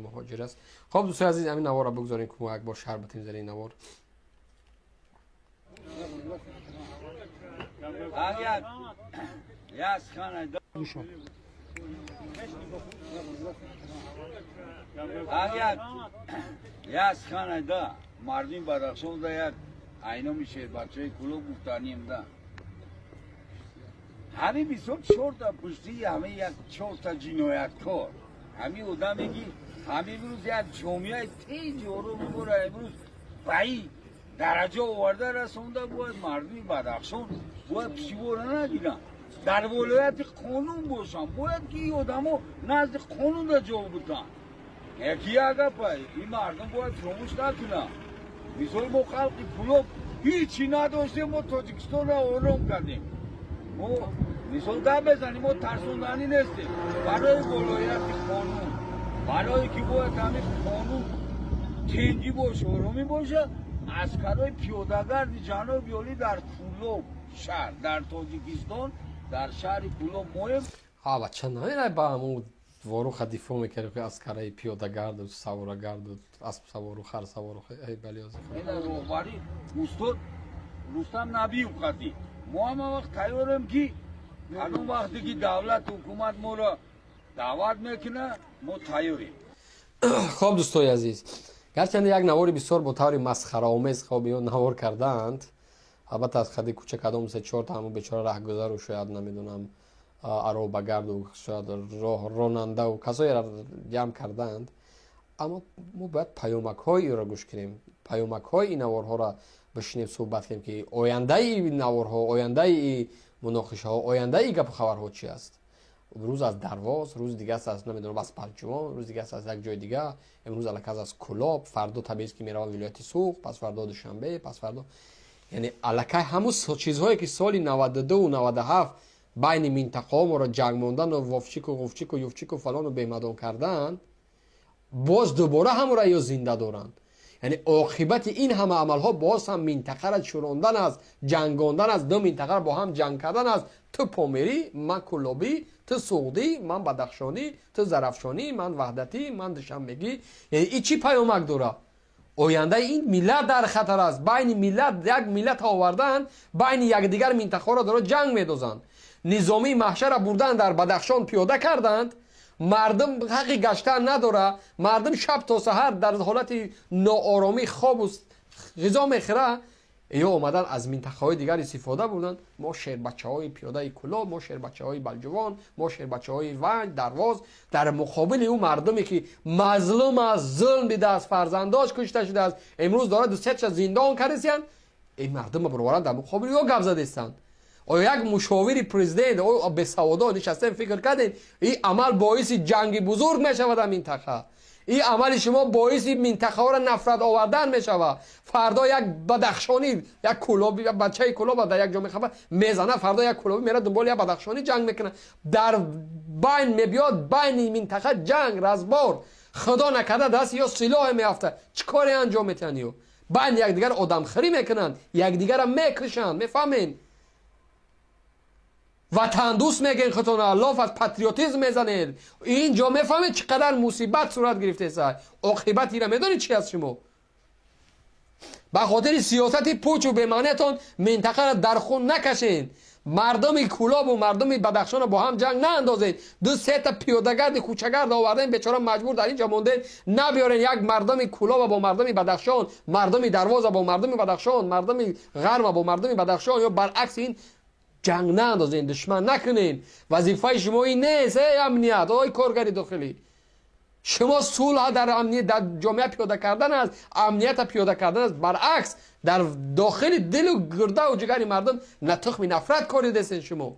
Муҳоҷир аст. Хоб, дӯстои азиз, ҳамин наворро бигзорем, ки мо як бор шарҳ битем зери ин навор. Як мардуми Бадахшон да як айноми шербачаи Кӯлоб гуфтанем да. Ҳамин бисёр чорта пуштии ҳамин як чорта ҷинояткор. Ҳамин одаме ки ҳамин имрӯз як ҷомеаи тинҷ ороми моро имрӯз ба ин дараҷа оварда расонда, бояд мардуми Бадахшон бояд пуштивора нагиранд. Дар волояти қонун бошанд, бояд ки ин одамо назди қонун ҷавоб битанд. Яки як гапа, ин мардум бояд фаромӯш накунанд. Мисол мо халқи Кӯлоб ҳичи надоштем, мо Тоҷикистонро ором кардем. Мо мисол гап мезанем, мо тарсонданӣ нестем. Барои волояти қонун, барое ки бояд ҳамин қонун тинҷӣ боша, оромӣ боша, аскарои пиёдагарди ҷаноби олӣ дар Кӯлоб шаҳр, дар Тоҷикистон, дар шаҳри Кӯлоб моем. Ҳа, бача, намерай ба ҳамун воруха дифоъ мекард, ки аскараи пиёдагарду саворагарду аспсавору харсавору балиёз. Ина роҳбарӣ устод Рустам Набиев қадӣ. Мо ҳама вақт тайёрем, ки кадом вақте ки давлат ҳукумат моро даъват мекунад, мо тайёрем. Хоб, дӯстои азиз, гарчанде як навори бисёр бо таври масхараомез хоб ё навор кардаанд, албатта аз хади кӯча кадом се чорта ҳамун бечора раҳгузару, шояд, намедонам, аробагарду, шояд ронандаву касоеро ҷамъ кардаанд, аммо мо бояд паёмакҳои инро гӯш кунем, паёмакҳои ин наворҳоро бишинем, суҳбат кунем, ки ояндаи ин наворҳо, ояндаи ин муноқишаҳо, ояндаи гапу хабарҳо чи аст. Рӯз аз Дарвоз, рӯзи дига аст аз, намедонам, аз Балҷувон, рӯзи дига аст аз як ҷои дига, имрӯз аллакай аз Кӯлоб, фардо табиист, ки мераванд вилояти Суғд, пасфардо Душанбе, пасфардо, яъне аллакай ҳамун чизҳое, ки соли 92-у 97 байни минтақаҳо моро ҷанг мондану вовчику ғуфчику юфчику фалону бемадон карданд, боз дубора ҳамонро ё зинда доранд. Яъне оқибати ин ҳама амалҳо боз ҳам минтақаро чӯрондан аст, ҷангондан аст, ду минтақаро бо ҳам ҷанг кардан аст. Ту помирӣ, ман кӯлобӣ, ту суғдӣ, ман бадахшонӣ, ту зарафшонӣ, ман ваҳдатӣ, ман душанбегӣ. Яъне ин чӣ паёмак дорад? Ояндаи ин миллат дар хатар аст. Байни миллат як миллат овардаанд, байни якдигар минтақаҳоро дора ҷанг медозанд. Низомии маҳшарро бурдан дар Бадахшон пиёда карданд, мардум ҳаққи гаштан надорад, мардум шаб то саҳар дар ҳолати нооромӣ хобу ғизо мехӯрад. Ё омадан аз минтақаҳои дигар истифода бурданд. Мо шербачаҳои пиёдаи Кӯлоб, мо шербачаҳои Балҷувон, мо шербачаҳои Ванҷ, Дарвоз, дар муқобили ӯ мардуме, ки мазлум аст, зулм дидааст, фарзандош кушта шудааст, имрӯз дорад дусетша зиндон кардисиянд, ин мардумро бароваранд, дар муқобили ё гап задистанд. Оё як мушовири президент, оё бесаводо нишастем, фикр кардем, ин амал боиси ҷанги бузург мешавад дар минтақа? Ин амали шумо боиси минтақаҳоро нафрат овардан мешавад. Фардо як бадахшонӣ, як кӯлоби, як бачаи кӯлоба дар як ҷо мехаба мезана, фардо як кӯлобӣ мерад, дунболи як бадахшонӣ ҷанг мекунад, дар байн мебиёд, байни минтақа ҷанг, разбор, худо накарда даст ё силоҳе меафтад, чӣ коре анҷом метиҳанд? Ё байни якдигар одамхӯрӣ мекунанд, якдигарро мекушанд. Мефаҳмед? Ватандӯст мегӯен худтона, лоф аз патриотизм мезанед, ин ҷо мефаҳмед, чӣ қадар мусибат сурат гирифтеса. Оқибат ира медонед чи аст? Шумо ба хотири сиёсати пучу бемаъниятон минтақаро дар хун накашед, мардуми Кӯлобу мардуми Бадахшонро бо ҳам ҷанг наандозед. Ду сета пиёдагарди кӯчагард овардем, бечора маҷбур дар ин ҷо мондед. Набиёрен як мардуми Кӯлоба бо мардуми Бадахшон, мардуми Дарвоза бо мардуми Бадахшон, мардуми Ғарма бо мардуми Бадахшон ё баръакси ин ҷанг наандозен, душман накунен. Вазифаи шумо ин нест, эй амният, ой коргари дохилӣ. Шумо сулҳ дар амният дар ҷомеа пиёда кардан аст, амнията пиёда кардан аст. Баръакс, дар дохили дилу гурдаву ҷигари мардум на тухми нафрат коридесен шумо.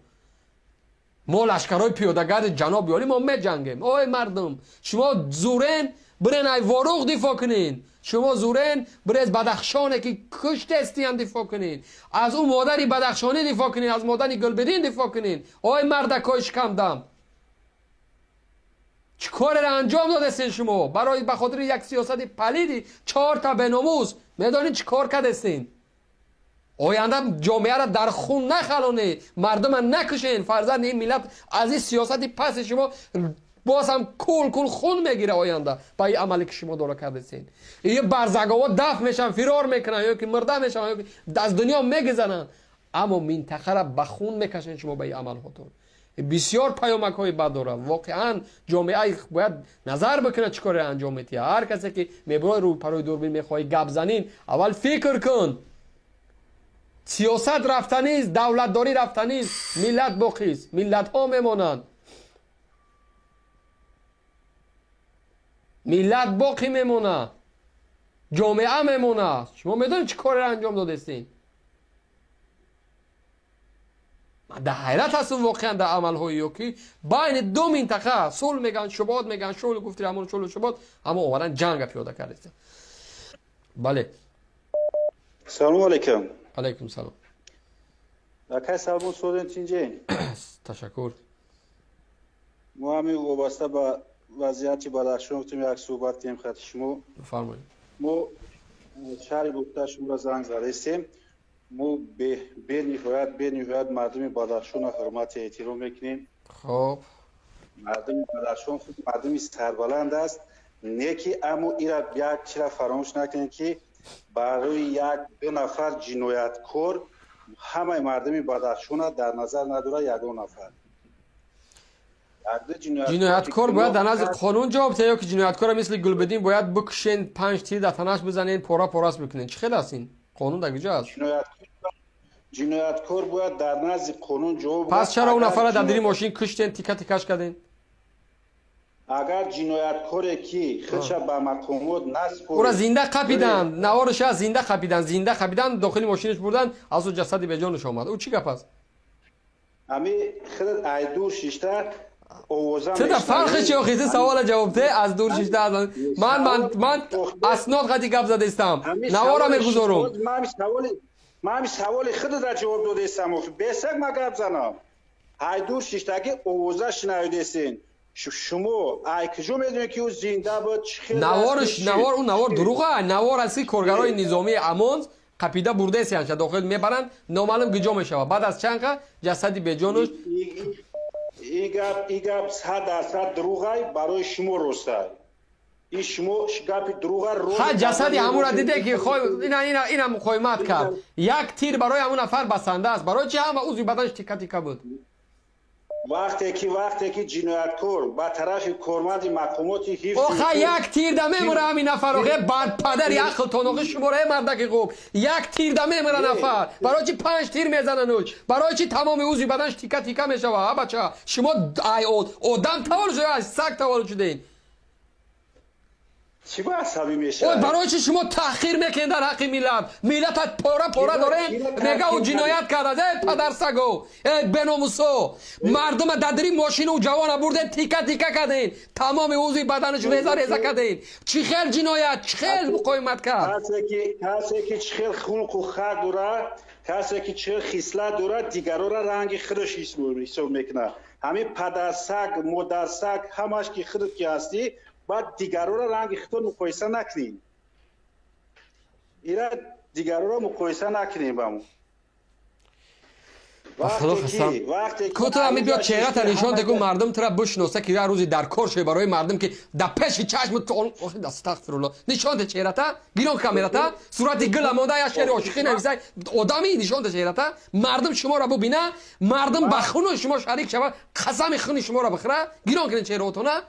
Мо лашкарҳои пиёдагарди ҷаноби олӣ, мо меҷангем. Ой мардум, шумо зурен, бирен ай Воруғ дифоъ кунен. Шумо зурен, бирез Бадахшоне, ки куштестиян, дифоъ кунен, аз ӯ модари бадахшонӣ дифоъ кунен, аз модари Гулбидин дифоъ кунен. Ой мардакҳои шикамдам, чӣ кореро анҷом додестен шумо барои ба хотири як сиёсати палиди чорта беномус? Медонед, чӣ кор кардестен? Оянда ҷомеаро дар хун нахалонед, мардума накушен. Фарзанди ин миллат аз ин сиёсати паси шумо Боз ҳам кул кул хун мегира оянда ба ин амале ки шумо дора кардесен. Ин барзагово даф мешаванд, фирор мекунанд, ё ки мурда мешаванд, ё ки аз дунё мегузаранд. Аммо минтақаро ба хун мекашанд шумо ба ин амалҳотон. Бисёр паёмакҳои бад дорад. Воқеан ҷомеа бояд назар бикунад чӣ коре анҷом медиҳад. Ҳар касе ки мебирои рӯ парои дурбин мехоҳӣ гап занин, аввал фикр кун. Сиёсат рафтанист, давлатдорӣ рафтанист, миллат боқист, миллатҳо мемонанд. Миллат боқӣ мемонад, ҷомеа мемонад. Шумо медонед чӣ кореро анҷом додестин? Ман дар ҳайрат ҳастам воқеан дар амалҳои ё ки байни ду минтақа сулҳ мегӯянд, шубот мегӯянд, шулу гуфти ҳамон шулу шубот, аммо омадан ҷанга пиёда кардестанд. Бале. Салому алайкум. Алайкум салом. Акай Салмон Соден Чинҷен. Ташаккур. Мо ҳамин вобаста ба вазъияти Бадахшон гуфтем як суҳбат кунем хати шумо. Бифармоед. Мо шаҳри Бухта шуморо занг задастем. Мо бениҳоят мардуми Бадахшонро ҳурмати эҳтиром мекунем. Хоб. Мардуми Бадахшон худ мардуми сарбаланд аст. Не ки аммо ира як чира фаромӯш накунем ки барои як ду нафар ҷинояткор ҳамаи мардуми Бадахшонро дар назар надорад ягон нафар. Ҷинояткор бояд дар назди қонун ҷавоб диҳад ё ки ҷинояткорро мисли Гулбиддин бояд бикушен, панҷ тир дар танаш бизанен, пора пораст бикунен? Чӣ хел аст ин? Қонун дар куҷо аст? Ҷинояткор бояд дар назди қонун ҷавоб. Пас чаро он нафарро дар дили мошин куштен, тика тикаш карден? Агар ҷинояткоре ки худша ба мақомот наспорид, ӯро зинда қапиданд, наворша зинда қапиданд, зинда қапиданд, дохили мошинаш бурданд, аз ӯ ҷасади беҷонаш омад. Ӯ чӣ гап аст? Ами худат ай дур шишта овоза Ту да фарқи чи охи? Ту савола ҷавоб де, аз дур шишта аз ман аснод қати гап задаистам, навора мегузорум. Ман ҳами саволи худатро ҷавоб додаистам, охи бесак ма гап занам. Ай дур шиштаги овоза шинавидестен. Шумо ай куҷо медонед ки ӯ зинда буд? Чӣ хел наворш? Навор ӯ навор дурӯға. Навор аст ки коргарои низомии Амонз қапида бурдесиянша дохил мебаранд, номаълум гиҷо мешавад. Баъд аз чанд қа ҷасади беҷонуш. И гап 100% дурӯғай, барои шумо ростай. Ин шумо гапи дурӯға. Ха, ҷасади ҳамура диде ки ина муқоимат кард. Як тир барои ҳамун нафар басанда аст. Барои чи ҳама узви баданаш тика тика буд? Вақте ки ҷинояткор ба тарафи корманди мақомоти ҳифзи Оха, як тир да мемура ҳамин нафар. Охе, бар падари ақлтон, охе, шуморо э мардаки хуб. Як тир да мемура нафар. Барои чи панҷ тир мезанануч? Барои чи тамоми узви баданаш тика тика мешава? А бача, шумо ай одам таваллуд шуда, саг таваллуд шудаин? Чӣ ба асабӣ мешавад? Барои чи шумо таҳқир мекунед дар ҳаққи миллат? Миллата пора пора дорем, мега ӯ ҷиноят кардад. Э падарсаго, э беномусо, мардума дар дили мошину ҷавона бурден, тика тика карден, тамоми узви баданаш реза реза карден. Чӣ хел ҷиноят, чӣ хел муқовимат кард? Касе ки чӣ хел хулқу хар дорад, касе ки чӣ хел хислат дорад, дигарора ранги худаш ҳисоб мекунад. Ҳамин падарсаг, модарсаг, ҳамаш ки худат ки ҳастӣ, баъд дигарора ранги худро муқоиса накунем. Ира дигарора муқоиса накунем ба мо. Ку ту ҳами биё чеҳрата нишон деку, мардум тура бишноса, ки як рӯзи дар кор шуд барои мардум, ки дар пеши чашми ту. Астағфирулло, нишон де чеҳрата, гирон камерата, сурати гила монда, як шеъри ошиқӣ нависа одами. Нишон де чеҳрата, мардум шуморо бубина, мардум ба хуни шумо шарик шава, қасами хуни шуморо бихӯра. Гирон кунед чеҳраотона,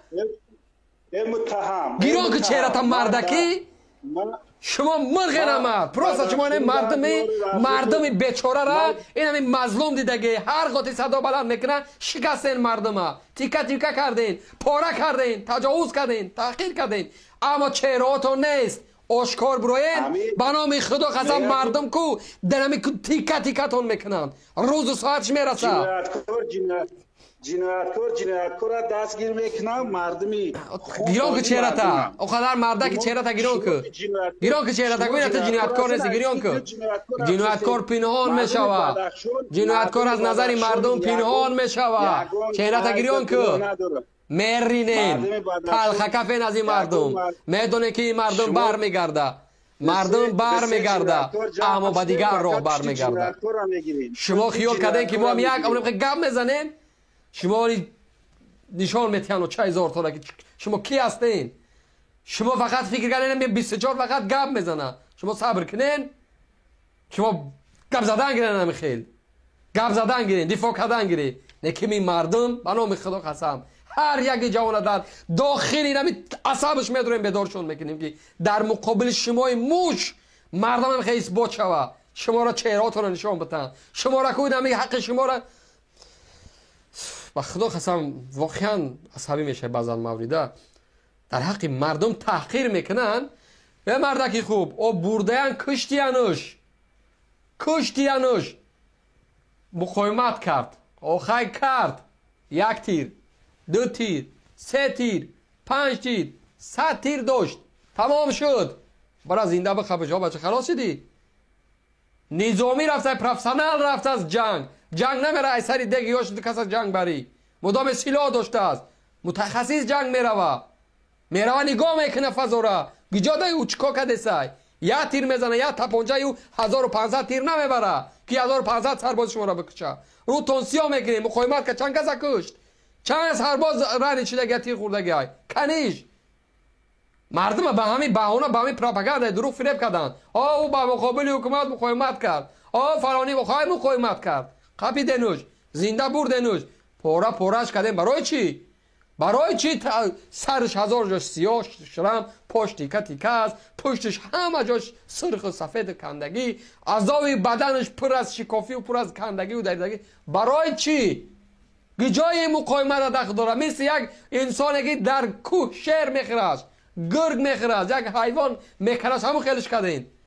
гирон ки чеҳрата, мардакӣ. Шумо мирғенама просто. Шумо ин мардуми бечорара, ин ҳамин мазлум дидаги, ҳар готи садо баланд мекуна, шикастен мардума, тика тика карден, пора карден, таҷовуз карден, таҳқир карден, аммо чеҳраотон нест. Ошкор бироен, ба номи Худо қасам, мардум ку дарами тика тикатон мекунанд, рӯзу соатш мерасад. Ҷинояткор ҷинояткорро дастгир мекунам, мардуми Гирон ки чеҳрата, оқадар мардаки, чеҳрата гирон ку, гирон ки чеҳрата. Гӯ, ту ҷинояткор нести, гирён ку. Ҷинояткор пинҳон мешавад, ҷинояткор аз назари мардум пинҳон мешавад. Чеҳрата гирён ку. Меринем, талхакафен аз ин мардум. Медонем, ки ин мардум бармегардад, мардум бармегарда, аммо ба дигар роҳ бармегарда. Шумо хиёл кардем, ки мо ҳам як гап мезанем, шумо Нишон метиҳанд очайзортона, ки шумо кӣ ҳастен. Шумо фақат фикр кардем, 24 фақат гап мезана. Шумо сабр кунен, шумо гап задан гирен, ами хел гап задан гирен, дифоъ кардан гирен. Некими мардум, ба номи Худо қасам, ҳар яки ҷавона дар дохили нами асабаш медорем, бедоршон мекунем, ки дар муқобили шумои муш мардамам хел исбот шава, шуморо чеҳраотонро нишон битанд, шуморо кӯдами ҳаққи шуморо. Ба Худо қасам, воқеан асабӣ мешавад. Баъзан маврида дар ҳаққи мардум таҳқир мекунанд. Е мардаки хуб, о бурдаян, куштиянуш, куштиянуш, муқовимат кард, охай кард. Як тир, ду тир, се тир, панҷ тир, 100 тир дошт, тамом шуд. Бара зинда бихабиш, бача, халос шудӣ. Низомӣ рафта, профессионал рафтааст ҷанг. Ҷанг намера ай сари деги ёш каса ҷанг барӣ. Мудоме силоҳ доштааст, мутахассис ҷанг мерава. Мерава, нигоҳ мекуна фазора, гиҷодаи ӯ чикор кадесай. Як тир мезана, як тапончаи ӯ 1500 тир намебара, ки 1500 сарбози шуморо бикуша. Рӯтон сиёҳ мекунем. Муқовимат ка, чанд каса кушт, чанд сарбоз рани шидаги, тир хӯрдагиай каниш. Мардума ба ҳамин баҳона, ба ҳамин пропагандаи дурӯғ фиреб карданд. О, ӯ ба муқобили ҳукумат муқовимат кард, о, фалонӣ хоҳ муқовимат кард. Қапиденуш, зинда бурденуш, пора пораш кардем. Барои чӣ? Барои чӣ? Сарш ҳазор ҷош сиёҳ, шрам, пош тика тика аст, пуштиш ҳама ҷош сурху сафеду кандагӣ, аъзои баданаш пур аз шикофию пур аз кандагию даридагӣ. Барои чӣ? Гиҷои муқовимата дахл дорад? Мисли як инсоне, ки дар кӯҳ шер мехӯрад, гург мехӯрад, як ҳайвон мекараш, ҳамон хелиш кардем.